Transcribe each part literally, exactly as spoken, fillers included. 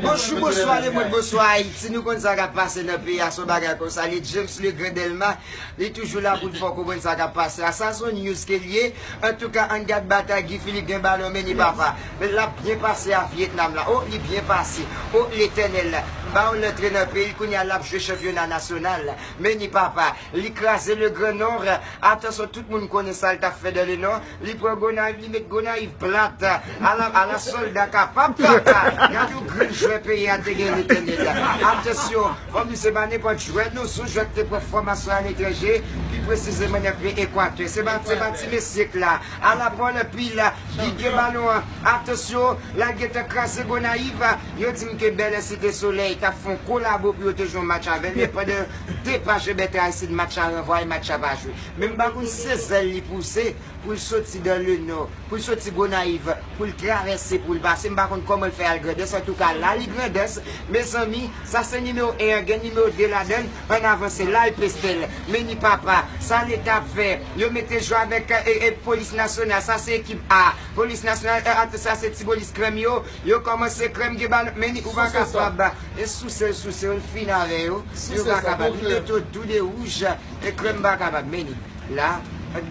Bonjou, bonswa lemonn, bonswa Ayiti. Nou konn sa k ap pase nan peyi a, se yon bagay konsa. Li James Legrand Delma, li toujou la pou l fè w konprann sa k ap pase a. Sa se yon news ke l ye. Antouka, ann gad batay Guy Philippe gen balon, men ni papa. Men l ap byen pase a Vyetnam la. O, li byen pase. O, Letènèl, ba w l antre nan peyi l, kounye a l ap jwe chanpyona nasyonal. Men ni papa, li kraze le Grand Nord. Atansyon, tout moun konnen sa l t ap fè dans le Nord. Li pran Gonayiv, li met Gonayiv plat. Ala, ala sòlda kapab, papa. Gade yon grenn jwè peyi a te gen, Letènèl. Atansyon, fò m di se pa nenpòt jwè, non, se yon jwè ki te pran fòmasyon aletranje, pi presizeman nan peyi Ekwatè. Se pa, se pa ti mesye k la. Ala Pòl Pil, li gen balon an. Atansyon, l al gentan kraze Gonayiv. Yo di m ke Bèlè Site Solèy t ap fè yon kolabo pou yo te jwe yon match avè l, men pandan depa Jean Bertrand Aristide, match la ranvwaye, match la pa jwe. Men m pa konn si se zèl li pouse pou l soti dans le Nord, pou l soti Gonayiv, pou l travèse, pou l pase. M pa konn kòman l fè al Grandans. Antouka, la li Grandans, mezanmi, sa se nimewo en an, gen nimewo de ladan l, ann avanse, la l Pestèl. Men ni papa, sa Leta ap fè, yo mete jwe avèk, e, e, polis nasyonal, sa se ekip A. Polis nasyonal, e, atansyon, sa se ti polis krèm yo, yo kòmanse krèm gen balon, men ni ou pa kapab. E souse l, souse yo, l fin avè yo, yo pa kapab. Li mete yo tou de wouj, e krèm pa kapab, men ni. La,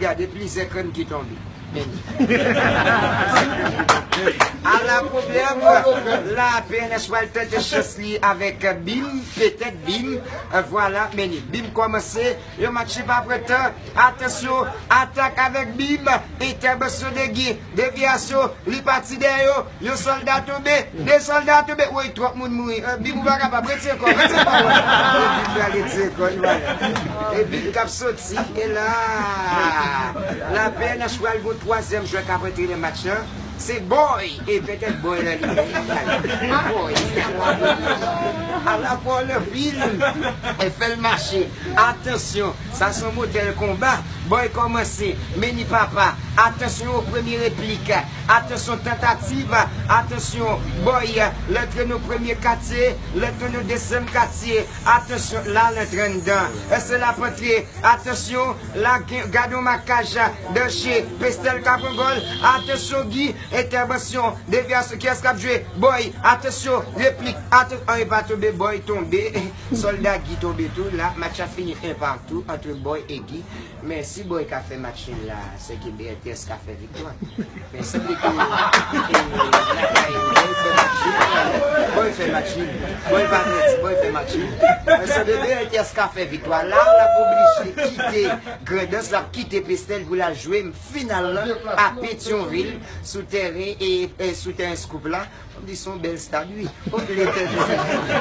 gade plizyè krèm ki tonbe. Men ni. Ala pwoblèm, la P N H pral tante chans li avèk Bim, petèt Bim, e, vwala, men ni. Bim kòmanse, yon match ki pa pran tan, atansyon, atak avèk Bim, entèvansyon de Guy, devyasyon, li pati dèyè yo, yon sòlda tonbe, de sòlda tonbe, woy, twòp moun mouri. E, Bim ou pa kapab, retire kò, retire kò. E Bim pral retire kò l, vwala. E Bim k ap soti, e la, la P N H pral gon twazyèm jwè k ap antre nan match lan. Se Boy, e petèt Boy la li menm. Boy, ala Pòl Pil, e fè l mache. Atansyon, sa se yon modèl konba. Boy kòmanse, men ni papa. Atansyon o premye replik. Atansyon tantativ. Atansyon, Boy, l antre nan premye katye, l antre nan dezyèm katye. Atansyon, la l antre anndan. Èske l ap antre? Atansyon, la gen, gade yon makaj danje. Pestèl ka pran gòl. Atansyon, Guy, entèvansyon, devyasyon. Kiyès k ap jwe? Boy, atansyon, replik. Atann, an, e pa tonbe, Boy tonbe. Sòlda Guy tonbe tou. La, match la fini en partou ant Boy e Guy. Men si Boy ka fè match nil la, se ke B L T S ka fè viktwa. Men sanble ke, e, lakay Boy fè match nil. Boy fè match nil. Boy pa pèdi, Boy fè match nil. Men sanble B L T S ka fè viktwa. La, l ap oblije kite Grandans, l ap kite Pestèl pou l al jwe final lan a Petyonvil sou tèren, e, e sou tèren Scoop la. M di se yon bèl stad, wi. O, Letènèl.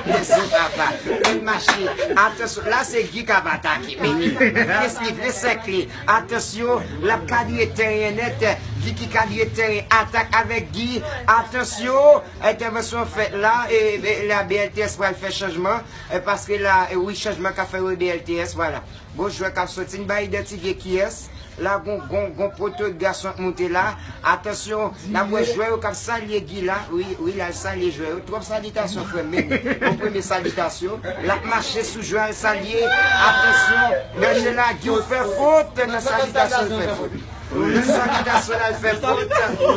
Mèsi, papa. Fè l mache. Atansyon, la se Guy k ap atake. Men li vle, li vle sèkle. Atansyon, l ap kadre tèren nèt. Guy ki kadre tèren. Atak avèk Guy. Atansyon, entèvansyon fèt la. E, e la B L T S pral fè chanjman. E paske la, e wi, chanjman k ap fè yo B L T S, vwala. Gon jwè k ap soti, n pa idantifye kiyès. La, gon, gon, gon poto gason ap moute la. Atansyon, n ap wè jwè yo k ap salye Guy la. Wi, wi, l al salye jwè yo. Twòp salitasyon, frè m. Men, bon premye salitasyon. L ap mache sou jwè, al salye. Atansyon, danje la, Guy, ou fè fot. Nan salitasyon, ou fè fot. Nan salitasyon, l al fè fot.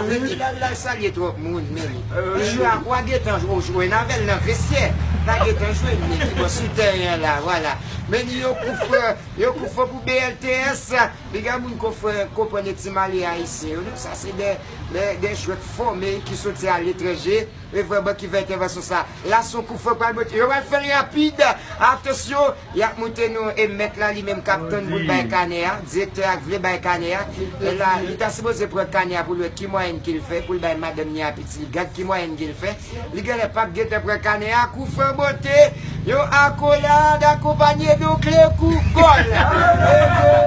Men, l al, l al salye twòp moun, men. Jwè a, w a gentan jwe, w jwe avè l nan vestyè. L a gentan jwe, men, ki bò sou tèren an la, vwala. Men, yo koufè, yo koufè pou B L T S. Piga moun konfè, konprann e ti malye ayisyen yo, non, sa se de, de, de jwèt fòme ki soti aletranje, e vrèman ki fè entèvansyon sa. La, se yon koufè pral bote. Yo pral fè l rapid. Atansyon, y ap moute nou e mèt la li menm k ap tann pou l bay kanè a. Direktè a k vle bay kanè a. E la, li ta sipoze pran kanè a pou l wè ki mwayèn ke l fè, pou l bay madanm ni a piti li. Gad ki mwayèn ke l fè. Li genlè p ap gentan pran kanè a. Koufè bote. Yon akolad akonpanye de yon kle kou gòl. E gòl